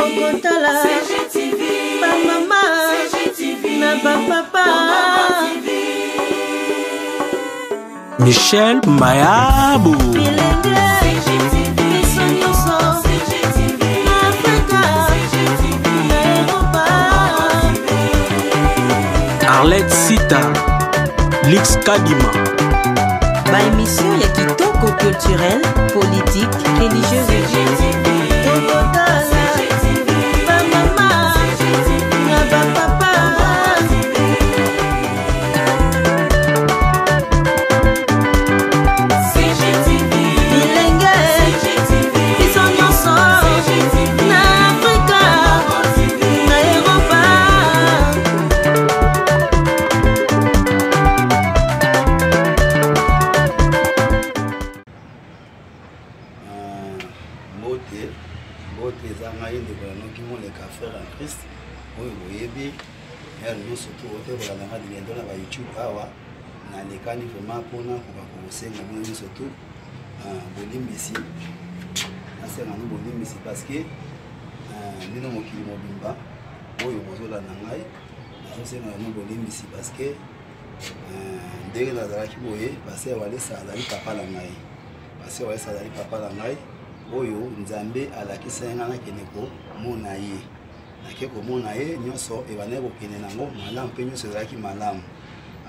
Tokotala bamama na bapapa. Michel Mayabu. Bilenge biso nyonso na Afrika na Eropa. Arlette Sita. Lix Kadima. Ba émission ya kitoko, culturelle, politique, religieuse. Tokotala bamama na bapapa. Bilenge biso nyonso na Afrika na Eropa. Mbote, mbote. Eza ngai ndeko na noki Moleka, frère en Christ, oyo boyebi heure nyonso to ote kolanda nga dilendo na baYouTube. Awa nalekani vraiment mpona koka kosenga bino nyonso tu bolimbisi. Nasenga no bolimbisi parce que bino mokili mobimba oyo bozolanda ngai, nazosenga yango bolimbisi parce que ndenge nazalaki boye, pasteur Walesa azali papa na ngai. Pasteur Walesa azali papa na ngai oyo Nzambe alakisa ye ngai nakende komona ye. Nake komona ye, nyonso ebandaki kokende nango malamu mpe nyonso ezalaki malamu.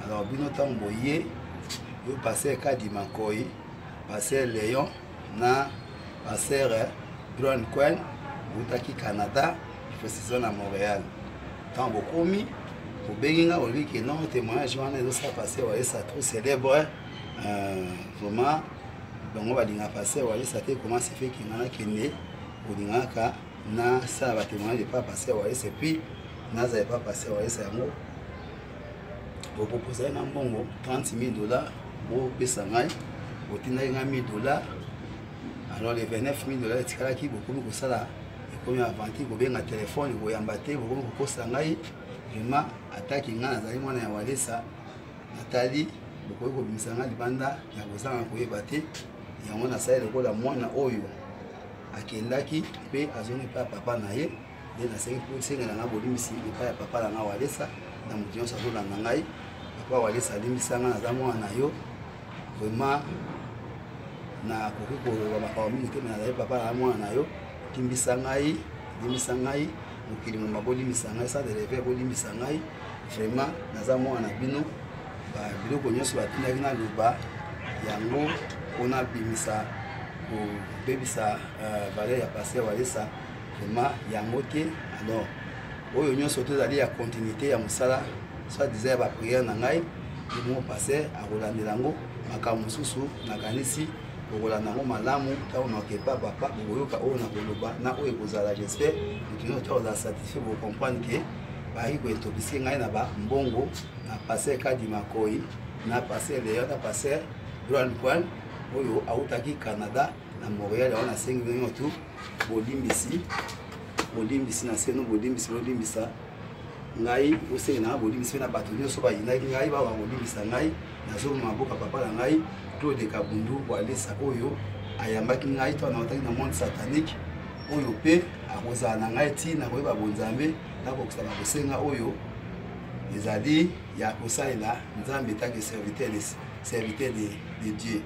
Alors bino ntango boye, yo pasteur Kadima Koi, pasteur Léon na pasteur Brown Quen, boutaki Canada, précision na Montréal. Ntango bokomi, bobengi nga, bolobi ke non, témoignage wana ezosala pasteur Walesa trop célèbre, vraiment bango balinga pasteur Walesa te. Comment se fait ke nga nakende kolingaka nasala batémoignage epa pasteur Walesa, puis nazala epa pasteur Walesa? Yango boproposaki nga mbongo 30 000 $, bopesa ngai, botindaki ngai 1000 $. Alors les 29 000 $ etikalaki, bokomi kosala, ekomi aventure, kobenga telefone, koyamba te, bokomi kokosa ngai. Vraiment, ataki ngai nazali mwana ya Walesa, natali bokoki kobimisa ngai libanda ya kozanga koyeba te. Yango nasali lokola mwana oyo akendaki mpe azongi epai ya papa na ye. Nde nasengi kosengela nga bolimbisi epai ya papa na nga Walesa na moto nyonso azolanda ngai. Papa Walesa, alimbisa nga, naza mwana na yo. Vraiment nakoki koloba makambo mingi te, me nazali papa na mwana na yo. Limbisa ngai, limbisa ngai. Mokili moma bolimbisa ngai, centre de réveil bolimbisa ngai. Vraiment naza mwana na bino. Biloko nyonso batindaki naloba yango mpona bimisa kobebisa valeur ya pasteur Walesa, vraiment yango te. Alors oyo nyonso to ezali ya continuité ya mosala, soit disant ya baprière na ngai. Ebongo pasteur akolandela yango. Makambo mosusu nakanisi bokolanda yango malamu ntango nakepa papa, bokoyoka oyo nakoloba na oyo ekozala. J'espère moto nyonso to akozala satisfait, bocomprendre ke bayaki kointoxiquer ngai na bambongo na pasteur Kadima Koi, na pasteur Leon, na pasteur Brown Kwan oyo autaki Canada na Montréal. Yango nasengi bino nyonso tu bolimbisi, bolimbisi na seno, bolimbisi, bolimbisa ngai. Osengi nanga bolimbisi mpe na bato nyonso bayinaki ngai, bawa kolimbisa ngai. Nazoma maboka papa na ngai Claude Kabundu Walesa oyo ayambaki ngai to anautaki na monde satanique, oyo mpe akozala na ngai ti nakoyeba bonzambe, nakokisa bakosenga oyo ezali ya kosalela Nzambe tant que serviteur de Dieu.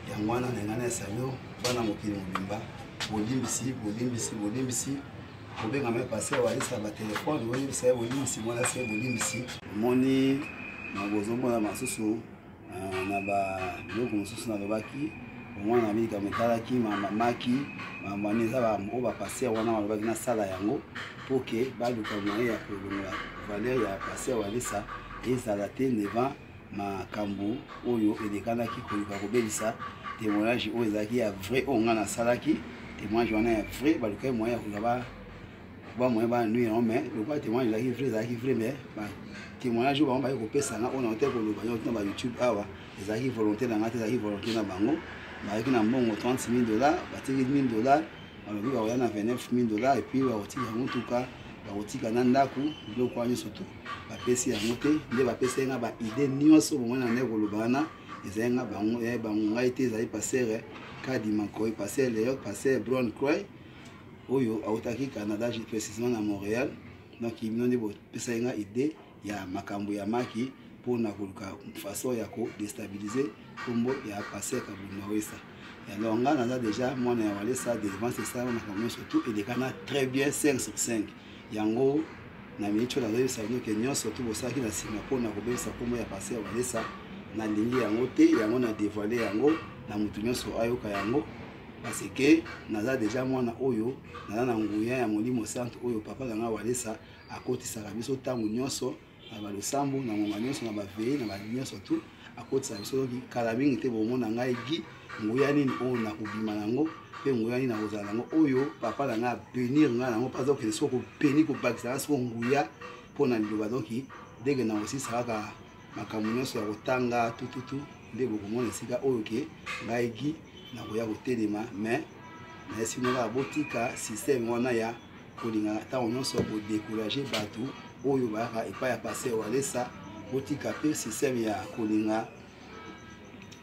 Yango wana na ngai na esalo bana mokili mobimba, bolimbisi, bolimbisi, bolimbisi. Kobenga me pasteur Walesa batelefone, bolimbisa ye, bolimbisi mwana se, bolimbisi. Omoni bozomona masusu na babiloko mosusu nalobaki, omwana na likambo etalaki mamaki mamani, eza oyo bapasteur wana balobaki nasala yango mpo ke baluka moyen ya kolongola valeur ya pasteur Walesa ezala te devant makambo oyo elekanaki, koluka kobebisa témoignage oyo ezalaki ya vrai, oyo ngai nasalaki. Témoignage wana ya vrai, balukaki moyen ya koluka ba moyen banui yango, mais lokola témoignage ezalaki vrai, ezalaki vrai. Mais témoignage oyo bango bayaki kopesa nga, oyo na te koloba yango na baYouTube awa, ezalaki volonté na nga te, ezalaki volonté na bango. Bayaki na mbongo 30 000 $, batiki 1000 $, balobi bakoya na 29 000 $, et puis bakotika motuka, bakotika na ndako. Biloko wana nyonso tu bapesi yango te. Nde bapesi nga baidée nyonso bomoi na nde koloba wana, ezali nga bango, bango ngai te, ezali pasteur Kadima Koi, pasteur Leo, pasteur Brown Croy. Oyo autaki Canada, précisément na Montréal. Donc bino nde bopesaki nga idée ya makambo ya maki mpona koluka façon ya kodestabilize nkombo ya pasteur Kabund Mawesa. Alors nga naza déjà mwana ya Walesa, délivrance esalama, makambo nyonso tout elekana très bien, 5 sur 5. Yango na miniti oyo nazoyebisa bino ke nyonso tu bosalaki na nsima mpona kobebisa nkombo ya pasteur Walesa, nalingi yango te. Yango na dévoile yango na motu nyonso ayoka yango, parce que naza deja mwana oyo naza na nguya ya Molimo Santu oyo papa na ngai Walesa akotisaka biso ntango nyonso na balosambo, na ngonga nyonso, na baveye, na banyonso tu akotisaka biso. Soki kala mingi te, bomona ngai gi nguya nini oyo nakobima nango, mpe nguya nini nakozala nango oyo papa na ngai abenir ngai nango, mpe aza kokende soko kobeni kobakisa nga soko nguya mpo na liloba. Donki ndenge na kosisa kaka makambo nyonso ya kotanga tututu, nde bokomona esika oyo ke ngai gi nakoya kotelema. Mais nayesi bino kaka, botika systeme wana ya kolinga ntango nyonso kodécourage bato oyo bayaka epai ya pasteur Walesa. Botika mpe systeme ya kolinga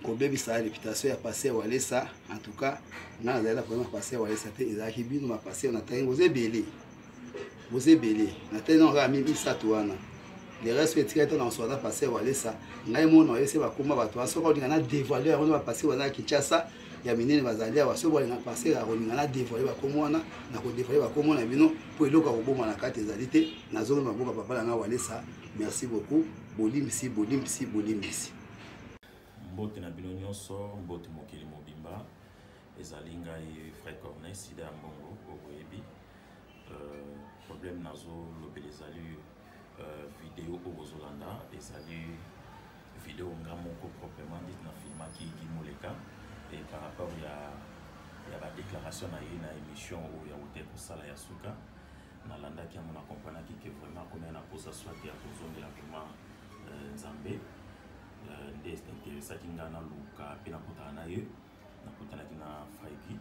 kobebisa réputation ya pasteur Walesa. En tout cas, ngai nazali na problème ya pasteur Walesa te, ezalaki bino bapasteur. Natangi, boza ebele, boza ebele. Natali nano kaka misato wana, le reste etikali to na kosola na pasteur Walesa. Ngai mona oyese bakoma bato wana, soki olinga na dévoile yango na bapasteur baza na Kinshasa ya minene bazali awa, soki bolinga pasteur akolinga na dévoile bakomo wana, na kodévoile bakomo na bino, mpo eloko ya koboma na kati ezali te. Nazongi maboka papa na ngai Walesa. Merci beaucoup, bolimbisi, bolimbisi, bolimbisi. Mbote na bino nyonso, mbote mokili mobimba. Ezali ngai frère Corneille Sida ya Mbongo oyo boyebi. Problème nazolobela ezali video oyo bozolanda, ezali video nga moko proprement dit na filmaki Guy Moleka, et par rapport ya badéclaration na ye na émission oyo ya kote kosala ya suka. Nalandaki yango, na comprenaki ke vraiment akomi na posa soit ya kozongela vraiment Nzambe. Nde interesaki nga naluka mpe nakutana na ye. Nakutanaki na frère Guy,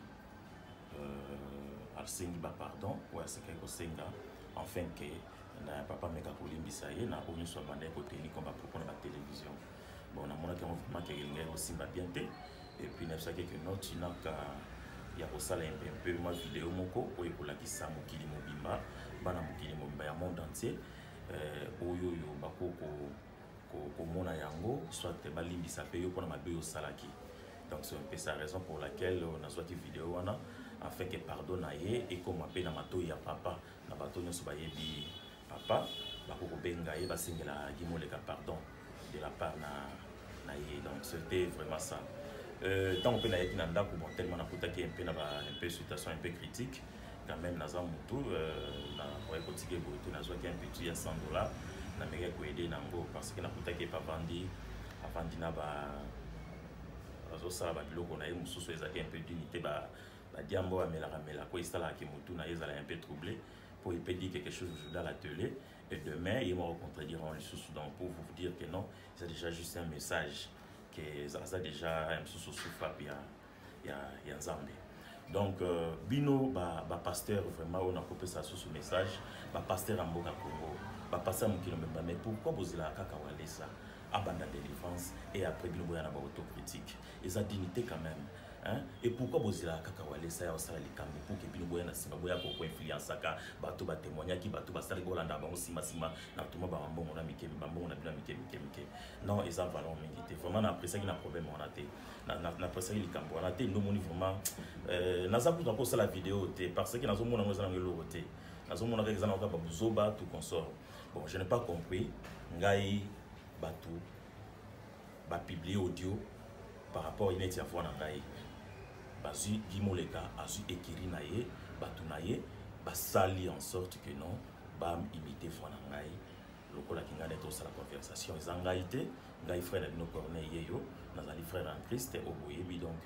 asengi bapardon oyo asekaki kosenga, enfin ke na papa meka kolimbisa ye na oyo nyonso abandaki koteni comme bapropos na batelevizio. Bon, namonaki yango vraiment ke elingaki kosimba bien te. Et puis nayebisaki ke no tinaka ya kosala mpe mwa video moko oyo ekolakisa mokili mobimba, bana mokili mobimba ya monde entier, oyo oyo bako komona yango, soit balimbisa mpe yo mpona mabe oyo osalaki. Donc c'est un peu sa raison pour laquelle nazwaki video wana, afin que pardon na ye ekoma mpe na matoi ya papa, na bato nyonso bayebi papa, bako kobenga ye, basengela Guy Moleka pardon de la part na ye. Donc c'était vraiment ça. Ntango mpe nayaki na ndako, bon, tellement nakutaki mpe na ba un peu situation un peu critique quand même, naza motu, nakoki kotika boye te. Nazwaki un petit ya 100 $, namekaki koaider nango, parce que nakutaki epe avandi avandi na ba azosala babiloko na ye mosusu, ezalaki un peu dignité, badiambo amelaka melaka oyo esalaka motu na ye ezala un peu troublé, pour il peut dire quelque chose aujourd'hui à la télé et demain il m'a contredire en lisusu. Donc pour vous dire que non, c'est déjà juste un message que aza déjà mosusu souffre ya Nzambe. Donc bino bapasteur ba vraiment oyo nakopesa susu message, bapasteur ya mboka Congo, bapasteur ya mokili mobimba, mais pourquoi bozelaka kaka Walesa abanda délivrance et après bino boya na baautocritique? Eza dignité quand même, hein? Et pourquoi bozelaka kaka Walesa ya osala likambo pour ke bino boya na nsima, boya koinfluensaka bato, batémoignaki, bato basalaki, bolanda bango nsima na toma bambongo na mike, bambongo na bino ya mike mike mike? Non, eza valeur mingi te. Vraiment naappréciaki na problème wana te, nappréciaki likambo wana te. Ndomoni vraiment naza kutu nakosala video te, parce que nazomona yango eza nango eloko te, nazomona kaka eza nango kaka babuzoba tout consort. Bon, je n'ai pas compris ngai bato bapublie audio par rapport neti ya voix na ngai. Bazwi Guy Moleka, azwi ekiri na ye, bato na ye basali en sorte que non, baimite voix na ngai lokolaki ngai nde tosala conversation. Eza ngai te, ngai frère na bino Corneille yeyo, nazali frère en Christ oyo boyebi. Donc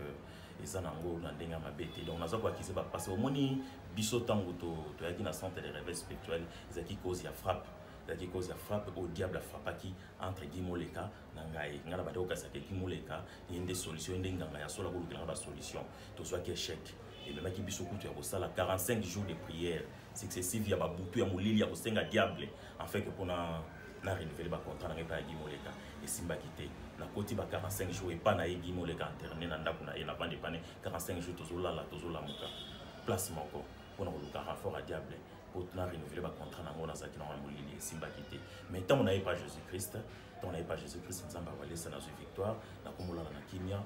eza nango na ndenge ya mabe te. Donc naza koaccuser bapase. Omoni biso ntango toyaki na centre de réveil spirituel, ezalaki cause ya frappe, ezalaki cause ya frappe oyo diable afrappaki entre Guy Moleka na ngai. Ngai na bandi kokasaka Guy Moleka ye nde solution, ye nde nganga ya solo, akolukelanga basolution. Tozwaki échec, ememaki biso kutu ya kosala 45 jours de prière successive ya babutu ya molili ya kosenga diable, afin que mpona na renouveler bacontrat na ngai epai ya Guy Moleka. Esimbaki te. Nakoti ba 45 jours epai na ye Guy Moleka, interne na ndako na ye, navandi epane 45 jours, tozolala, tozolamuka place moko. mpona koluka renfort ya diable mpo na renouveler bacontrat na yango nazalaki nango na molili esimbaki te. Mais ntango naye pa Jésus Christ, ntango naye pa Jésus Christ, Nzambe awalesa, nazwi victoire, nakomolala na kimia,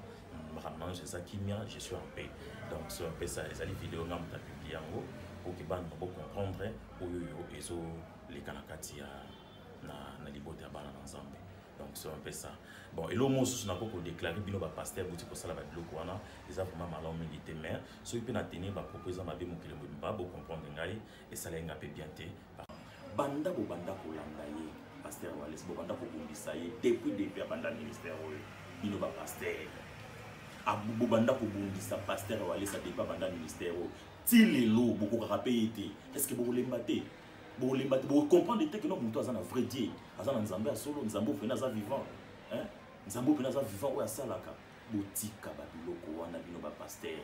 makambo na nyonso eza kimia, je suis en paix. Donc so mpesa ezali video nga moto apublie yango pour ke bana bocomprendre oyo oyo ezoleka na kati ya na libota ya bana na Nzambe. Donc c'est un peu ça. Bon, eloko mosusu nakoki kodéclare bino bapaster bouti kosala babiloko wana, eza vraiment malamu mingi te. Mais soki mpe na tenir bapropos eza mabe, mokili mobimba bocomprendre ngai, esalaki nga mpe bien te. Banda bobanda kolanda ye, paster Wales, bobanda kobundisa ye depuis abanda ministère oyo. Bino bapaster bobanda kobundisa paster Walesa depuis abanda ministère oyo ti lelo, bokokaka mpe ye te. Est ce que bokolemba te? Bokolemba te? Bokocomprendre te ke no moto aza na vrai Dieu, aza na Nzambe ya solo, Nzambe oyo pene aza vivant, hein? Nzambe oyo pene aza vivant, oyo asalaka. Botika babiloko wana. Bino bapaster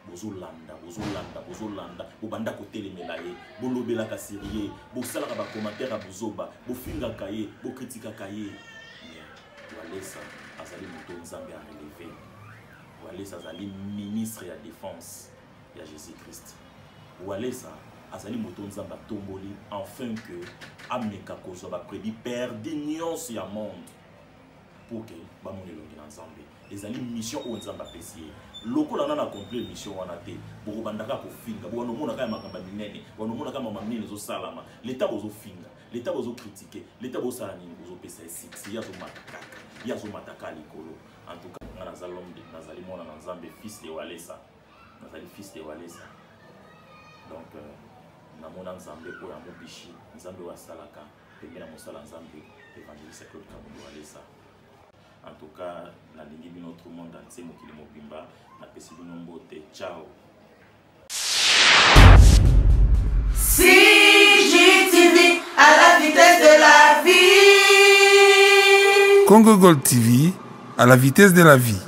bozolanda, bozolanda, bozolanda, bobanda kotelemela ye, bolobelaka sur ye, bosalaka bacommentaire ya bozoba, bofingaka ye, bokritikaka ye. Mais Walesa azali moto Nzambe arelevé. Walesa azali ministre ya défense ya Jésus Christ. Walesa azali moto Nzambe atomboli enfin que ameka kozwa baprédit perdu nyonso ya monde pour ke bamona elongi na Nzambe. Ezali mission oyo Nzambe apesi ye. Lokola na accomplir mission wana te, bokobanda kaka kofinga, bokobanda omonaka ya makambo ya minene, bokobanda omonaka makambo ya minene ezosalama. Leta bozofinga, leta bozocritiquer, leta bozosala nini, bozopesa ye succès, ye azomata kaka, ye azomata kaka likolo. En tout cas, nga naza l'homme, nazali mwana na Nzambe, fils de Walesa, nazali fils de Walesa. Donc namona Nzambe oyo amobishi, Nzambe oyo asalaka pembe na mosala Nzambe, évangéliste Claude Kabundo Walesa. En tout cas, nalingi bino tout le monde entier, mokili mobimba, napesi bino mbote. Ciao. CGTV à la vitesse de la vie. Congo Gold TV à la vitesse de la vie.